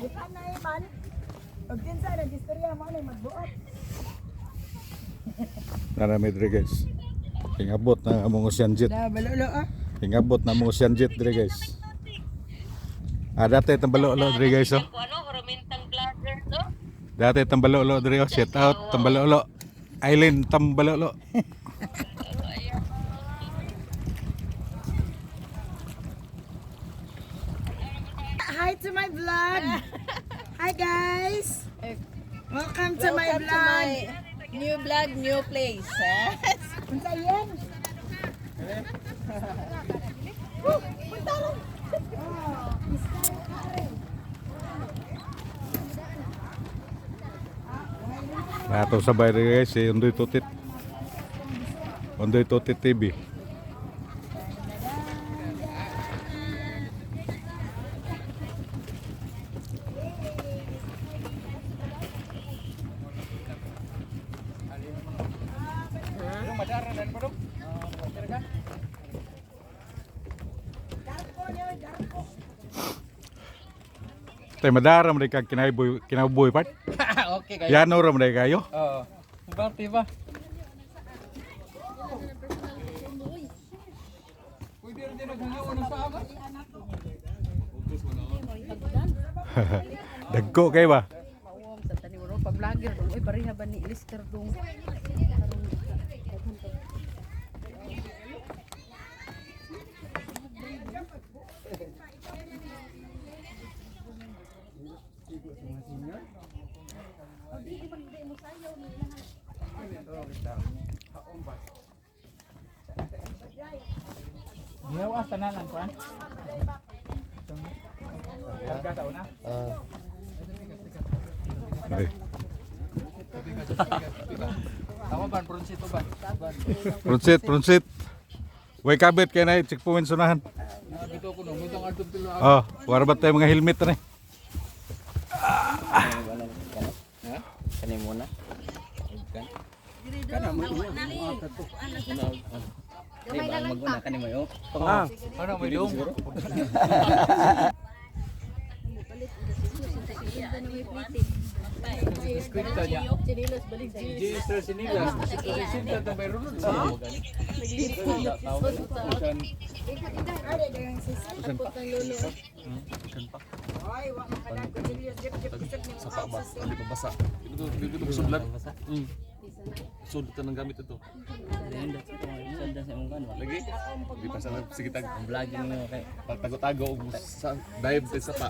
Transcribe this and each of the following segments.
Butan na eh, man. Pag kinsa nag-istorya mo na magbuot. Narami dre, guys. Hingabot na among ocean jet. Da balolo ah. Hingabot na among ocean jet dre, guys. Ah, dati tambalolo dre, guys, oh. Ano, Romintang vlogger to? Dati tambalolo dre, oh. Shout out Tambalolo. Aileen Tambalolo. Hi to my vlog. Hi, guys. Welcome to my Welcome to vlog. my new vlog, new place. Eh? Unsa yan? Punta lang. Oh, Nato sabay dre, guys, si Undoy Tutit. Undoy Tutit TV. Tay madara man kag kinayboy kinabuy part. Okay kayo. Yano ra man kayo. Oo. Bakit ba? Pwede rin din naghangaw ng sa amas. Dagko kay ba? Mauwam sa taniwaro pa vlogger dong. Uy, pareha ba ni Lister dong? Diyaw ah, tanan ang kuan. Karga sa una. Ay. Tama ban, brunsito ban. Ban. Prunsit, prunsit. Way kabit kay na checkpoint sunahan. Dito ko no, mutang adto pilo. Oh, wara ba tayo mga helmet na eh? Kani muna. Kana mo. Di ba maguna kani mo yo? Ah, ano may dong? Scripta niya. Chinilas balik sa Register sinilas. Sinta tang bayron sa. Are dagang sisi. Oy, wa makadag ko dili jip jip kusog ni Sapa ba? Hindi pa basa. Dito dito ito sudlan. Sudlan ng gamit ito. Sundan sa imong kan ba? Lagi. Di pa sa sige tag Ang vlogging mo kay pagtago-tago og sa dive sa sapa.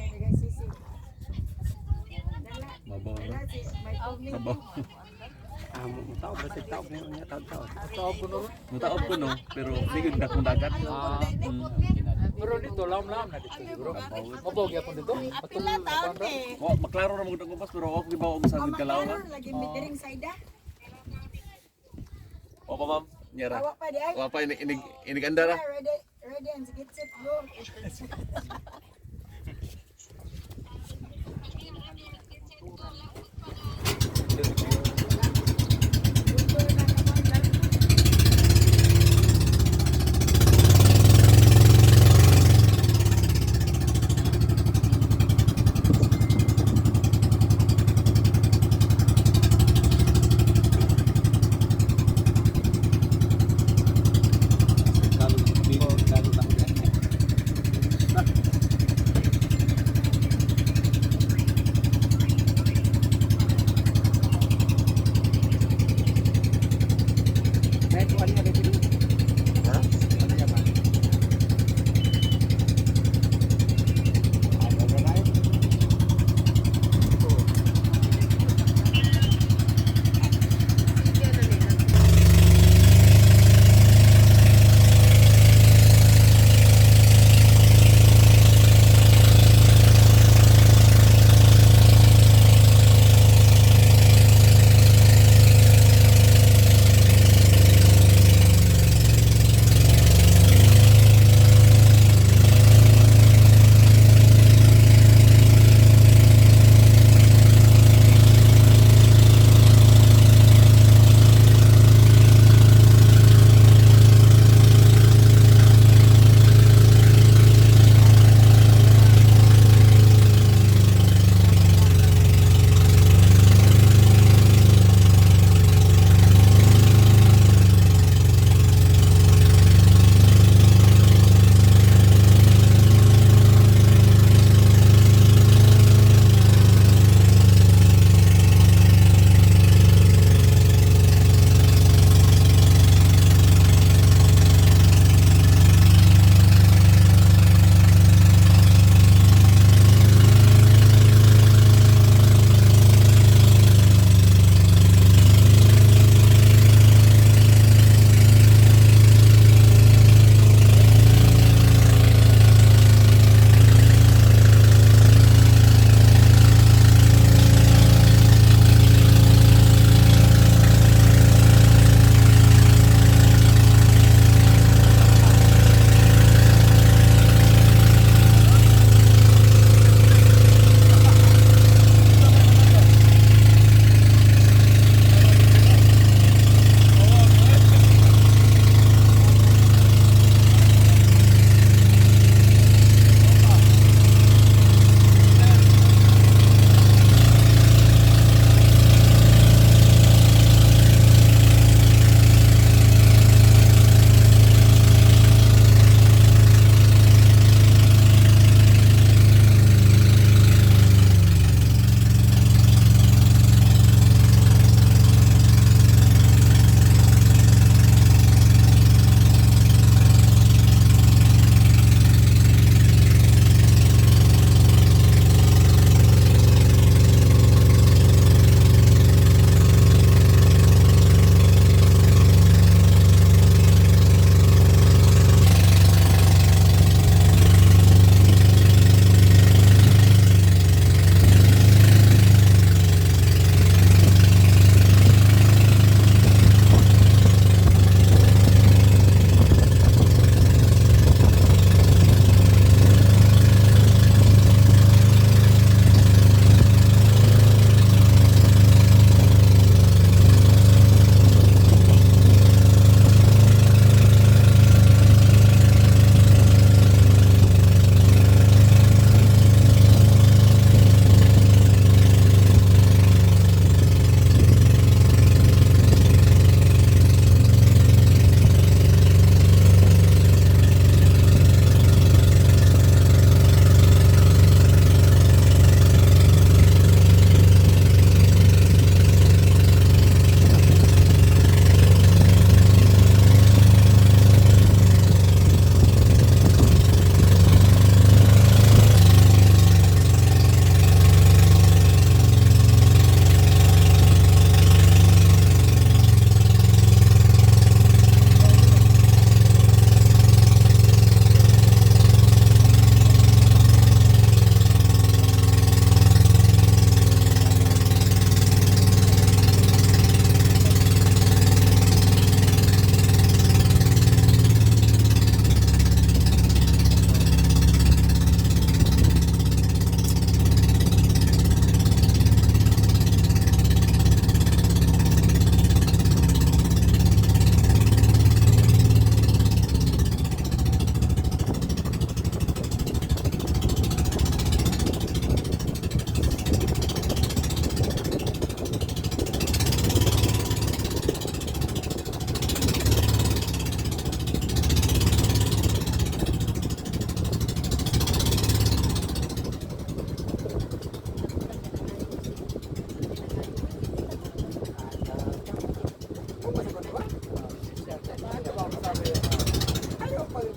Dagang sisi. Mabaw na. May pugning. Mabaw. Ah, mo tao ba sa tao mo niya tao tao. Nataob ko no, pero di gud dakong dagat. Pero dito lam-lam na dito siguro. Mabaw gyapon dito. Pila taon eh. Wa maklaro ra mo gud pero wa ko gibaw og sa Oh, gud kalaw maklaro lagi mitiring sa ida. Wa pa, ma'am. Nyara. Awa pa di ay. Wa pa inig inig inig andara. Ready, ready and get set go.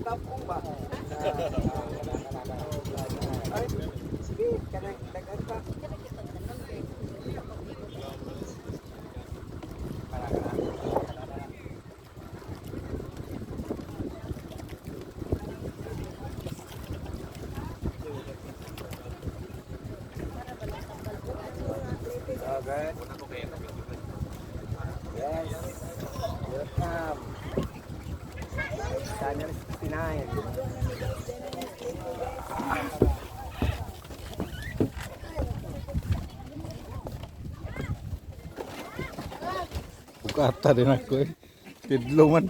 Tapong ba? Ay, sige, kanang daghan pa. Okay. Yes. Welcome. Channel 69. Bukata din ako eh. Tidlo man.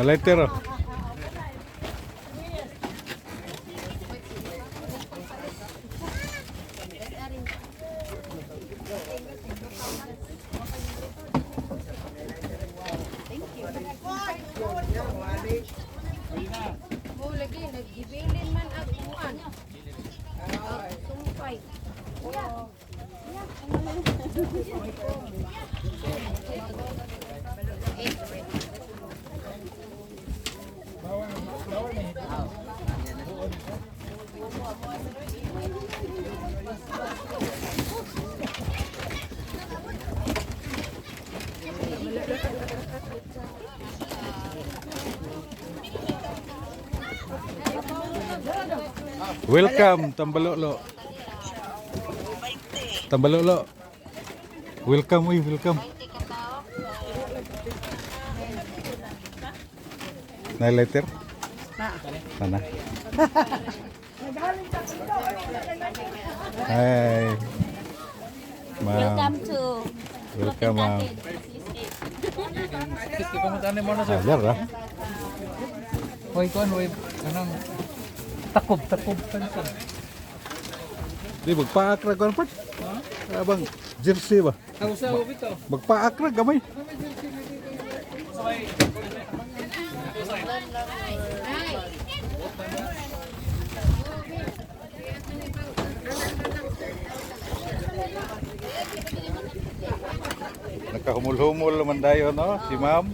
Lighter oh. Mo lagi nag-ibilin man ang kuan. Sumpay. Welcome Tambalolo. Tambalolo. Welcome uy, welcome. Na letter? Na. Ana. Hi. Ma'am. Welcome to Welcome, ma'am. Kiski pamunta ni mo na sir. Ajar ah. Hoy kuan hoy kanang takob takob pansan. Di magpaakra ko part. Abang jersey ba? Kausa ko bitaw. Magpaakra gamay. Nakahumul-humul naman tayo, no? Si ma'am.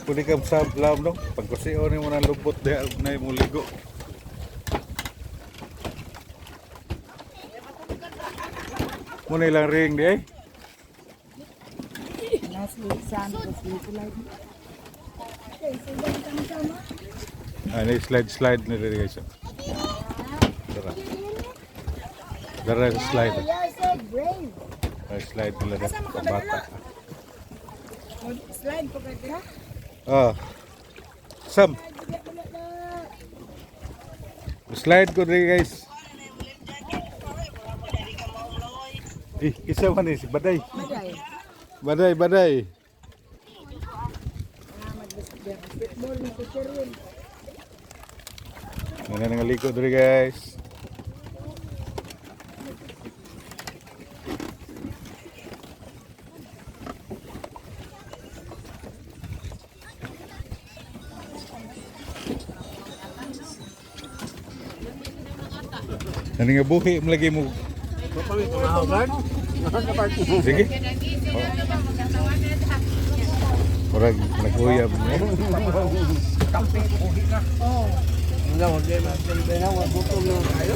Pwede ka sa lam, no? Pagkusiyon mo na lubot diha na imong ligo. Muna ilang ring di eh. Ano slide slide ni diri guys. Dara. Dara sa slide. You are so brave. Ay, slide nila na bata. Slide po ka dira. Ah. Sam, slide ko diri guys. Eh, isa man eh, si Baday. Baday. Baday, Baday. Basketball ni ko Sherwin. Nga nga ligo diri guys. Nani nga buhi mo lagi mo. Sige. Murag naguyab niya. Wala, wala, wala, wala, wala, wala, wala,